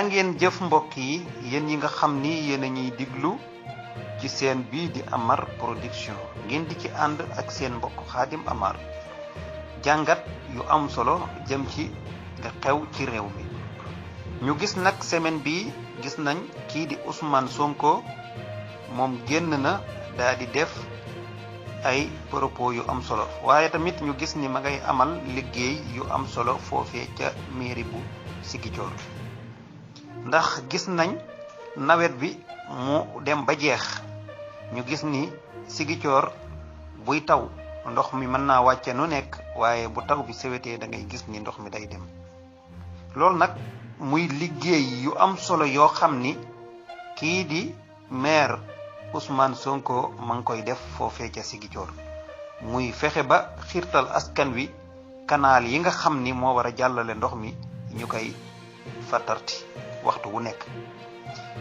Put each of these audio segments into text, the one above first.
jaa ngeen jëf mbokk yi yéen yi nga xam ni yéen a ñuy diglu ci seen bii di Amar Production ngeen di ci ànd ak seen mbokk Khadim Amar jàngat yu am solo jëm ci nga xew ci réew mi. ñu gis nag semaine bi gis nañ kii di Ousmane Sonko moom génn na daal di def ay propos yu am solo waaye tamit ñu gis ni ma ngay amal liggéey yu am solo foofee ca mairie bu Ziguinchor ndax gis nañ nawet bi mu dem ba jeex ñu gis ni Ziguinchor buy taw ndox mi mën naa wàcce nu nekk waaye bu taw bi sewetee da ngay gis ni ndox mi day dem loolu nag muy liggéey yu am solo yoo xam ni kii di maire Ousmane Sonko ma ngi koy def foofee ca Ziguinchor muy fexe ba xiirtal askan wi kanaal yi nga xam ni moo war a jàllale ndox mi ñu koy fattarti waxtu wu nekk.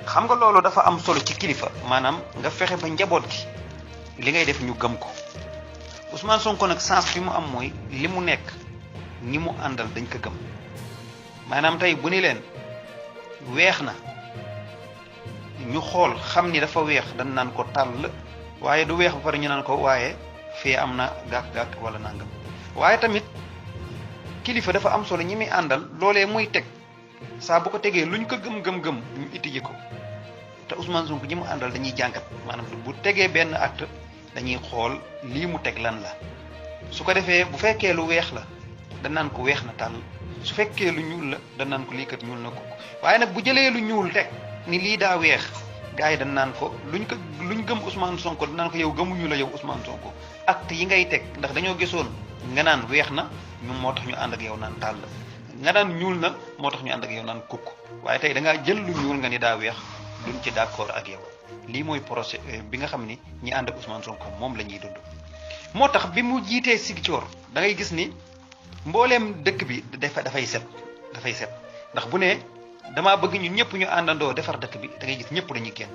xam nga loolu dafa am solo ci kilifa maanaam nga fexe ba njaboot gi li ngay def ñu gëm ko Ousmane Sonko nag sens bi mu am mooy li mu nekk ñi mu àndal dañ ko gëm maanaam tey bu ni leen weex na ñu xool xam ni dafa weex dañ naan ko tàll waaye du weex ba pare ñu naan ko waaye fee am na gàkk-gàkk wala nangam waaye tamit kilifa dafa am solo ñi muy àndal loolee muy teg saa bu ko tegee luñ ko gëm-gëm-gëm ñu itiji ko te Ousmane Sonko ñi mu àndal dañuy jàngat maanaam bu tegee benn acte dañuy xool lii mu teg lan la su ko defee bu fekkee lu weex la dañ naan ko weex na tàll su fekkee lu ñuul la dañ naan ko lii kat ñuul na ko waaye nag bu jëlee lu ñuul teg ni lii daa weex gars yi dañ naan ko luñ gëm Ousmane Sonko dañ naan ko yow gëmuñu la yow Ousmane Sonko acte yi ngay teg ndax dañoo gisoon nga naan weex na ñu moo tax ñu ànd ak yow naan tàll nga naan ñuul na moo tax ñu ànd ak yow naan kukk waaye tey da ngaa jël lu ñuul nga ni daa weex duñ ci d'accord ak yow lii mooy procès bi nga xam ni ñi ànd ak Ousmane Sonko moom la ñuy dund. moo tax bi mu jiitee Ziguinchor da ngay gis ni mbooleem dëkk bi dafay set ndax bu ne damaa bëgg ñun ñëpp ñu àndandoo defar dëkk bi da ngay gis ñëpp dañuy génn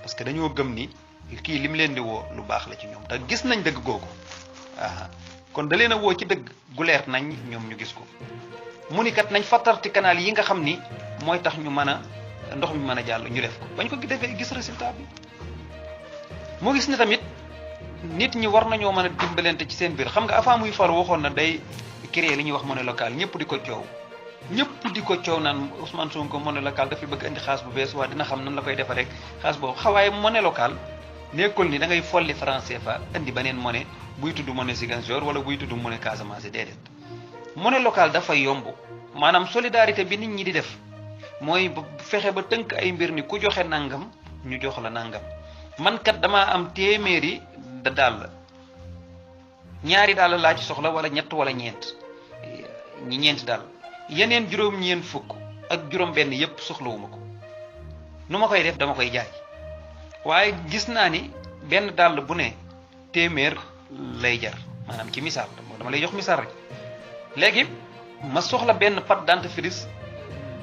parce que dañoo gëm ni kii li mu leen di woo lu baax la ci ñoom te gis nañ dëgg googu kon da leen a woo ci dëgg gu leer nañ ñoom ñu gis ko mu ni kat nañ fattarti canal yi nga xam ni mooy tax ñu mën a ndox mi mën a jàll ñu def ko bañ ko defee gis résultat bi moo gis ni tamit nit ñi war nañoo mën a dimbalante ci seen biir xam nga avant muy far waxoon na day créer li ñuy wax monnaie locale ñëpp di ko coow naan Ousmane Sonko monnaie locale dafay bëgg indi xaas bu bees waa dina xam nan la koy defaree xaas boobu xawaaye monnaie locale nekkul ni da ngay folli franc CFA indi beneen monnaie buy tudd monnaie Ziguinchor wala buy tudd monnaie Casamance déedéet monnaie locale dafay yomb maanaam solidarité bi nit ñi di def mooy fexe ba tënk ay mbir ni ku joxe nangam ñu jox la nangam man kat damaa am téeméeri dàll ñaari dàll laa ci soxla wala ñett wala ñeent dàll yeneen juróom-ñeent fukk ak juróom-benn yépp soxlawuma ko nu ma koy def dama koy jaay waaye gis naa ni benn dàll bu ne téeméer lay jar maanaam ci misaal dama lay jox misaal rek léegi ma soxla benn pâte dentifrice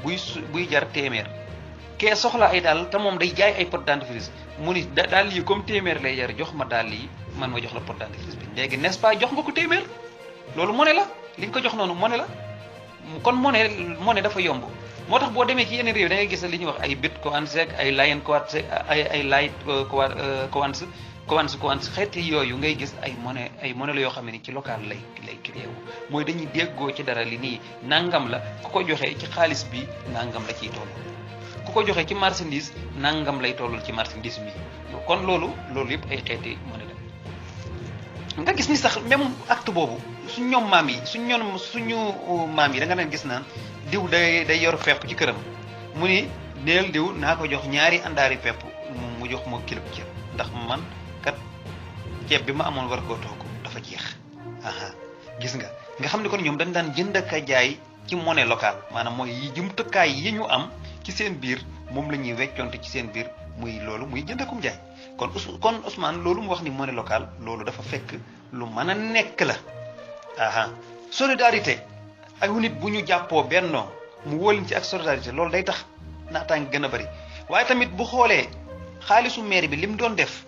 buy jar téeméer kee soxla ay dàll te moom day jaay ay pâte dentifrice mu ni dàll yi comme téeméer lay jar jox ma dàll yi man ma jox la pâte dentifrice bi léegi n'est-ce pas jox nga ko téeméer loolu monnaie la li nga ko jox noonu monnaie la kon monnaie dafa yomb moo tax boo demee ci yeneen réew da ngay gis li ñuy wax ay bitcoins ak ay litecoins xeeti yooyu ngay gis ay monnaie la yoo xam ne ni ci local lay créé wu mooy dañuy déggoo ci dara li nii nangam la ku ko joxee ci xaalis bi nangam la ciy toll ku ko joxee ci marchandise nangam lay tollul ci marchandise mi kon loolu yëpp ay xeeti monnaie la nga gis ni sax même acte boobu suñu maam yi da nga leen gis naan diw day yor pepp ci këram mu ni neel diw naa ko jox ñaari àndaari pepp mu jox ma kilo ceeb ndax man kat ceeb bi ma amoon war koo togg dafa jeex gis nga xam ne kon ñoom dañ daan jënd ak jaay ci monnaie locale maanaam mooy yi jumtukaay yi ñu am ci seen biir moom la ñuy weccoonte ci seen biir muy jënd akum jaay kon Ousmane loolu mu wax ni monnaie locale loolu dafa fekk lu mën a nekk la solidarité ak nit bu ñu jàppoo bennoo mu wóolin ci ak solidarité loolu day tax naataange gën a bari waaye tamit bu xoolee xaalisu mairie bi li mu doon def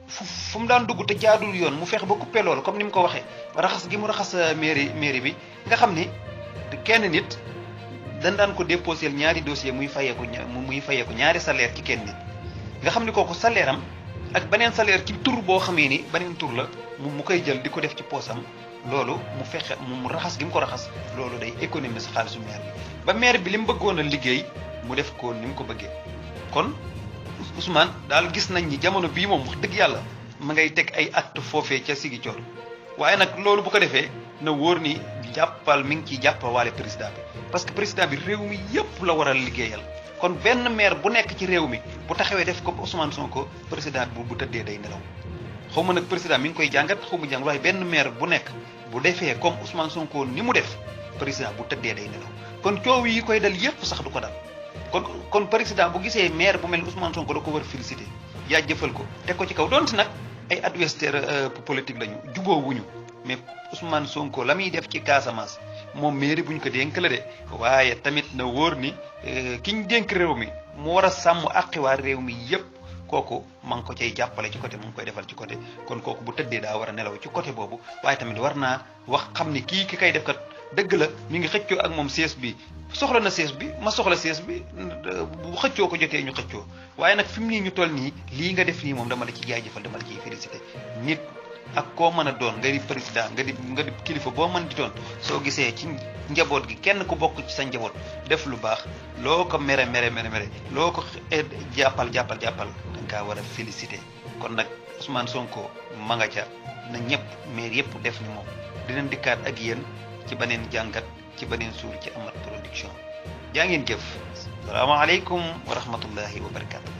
fu mu daan dugg te jaadul yoon mu fexe ba coupé loolu comme ni mu ko waxee raxas gi mu raxas mairie bi nga xam ni kenn nit dañ daan ko déposé ñaari dossier muy fayeeku ñaari salaire ci kenn nit nga xam ni kooku salaire am ak beneen salaire ci tur boo xamee ni beneen tur la mu koy jël di ko def ci poosam loolu mu fexe mu raxas gi mu ko raxas loolu day économie sa xaalisu maire bi ba maire bi li mu bëggoon a liggéey mu def ko ni mu ko bëggee kon Ousmane daal gis nañ ni jamono bii moom wax dëgg yàlla ma ngay teg ay acte foofee ca Ziguinchor waaye nag loolu bu ko defee na wóor ni jàppal mi ngi ciy jàppawaale président bi parce que président bi réew mi yépp la war a liggéeyal kon benn maire bu nekk ci réew mi bu taxawee def comme Ousmane Sonko président bi bu tëddee day nelaw xaw ma nag président mi ngi koy jàngat xaw ma jàng waaye benn maire bu nekk bu defee comme Ousmane Sonko ni mu def président bu tëddee day nelaw kon coow yi koy dal yépp sax du ko dal kon président bu gisee maire bu mel ni Ousmane Sonko da ko war a féliciter jaajëfal ko teg ko ci kaw donte nag ay adversaire politique lañu juboo wuñu mais Ousmane Sonko la muy def ci Casamance moom mairie buñ ko dénk la de waaye tamit na wóor ni kiñ dénk réew mi mu war a sàmm àqiwaar réew mi yépp kooku ma ngi ko cay jàppale ci côté mu ngi koy defal ci côté kon kooku bu tëddee daa war a nelaw ci côté boobu waaye tamit war naa wax xam ni ki kay def kat dëgg la mi ngi xëccoo ak moom siège bi soxla na siège bi ma soxla siège bi bu xëccoo ko jotee ñu xëccoo waaye nag fi mu nii ñu toll nii lii nga def nii moom dama la ci jaajëfal dama la ciy félicité nit ak koo mën a doon nga di président nga di kilifa boo mën di doon soo gisee ci njaboot gi kenn ku bokk ci sa njaboot def lu baax loo ko mere loo ko jàppal da nga war a félicité kon nag Ousmane Sonko ma nga ca na ñëpp maire yëpp def ni moom dinañ dikkaat ak yéen ci beneen jàngat ci beneen suur ci Amath Production jaa ngeen jëf salaamaaleykum wa rahmatullahi wa barakaatu.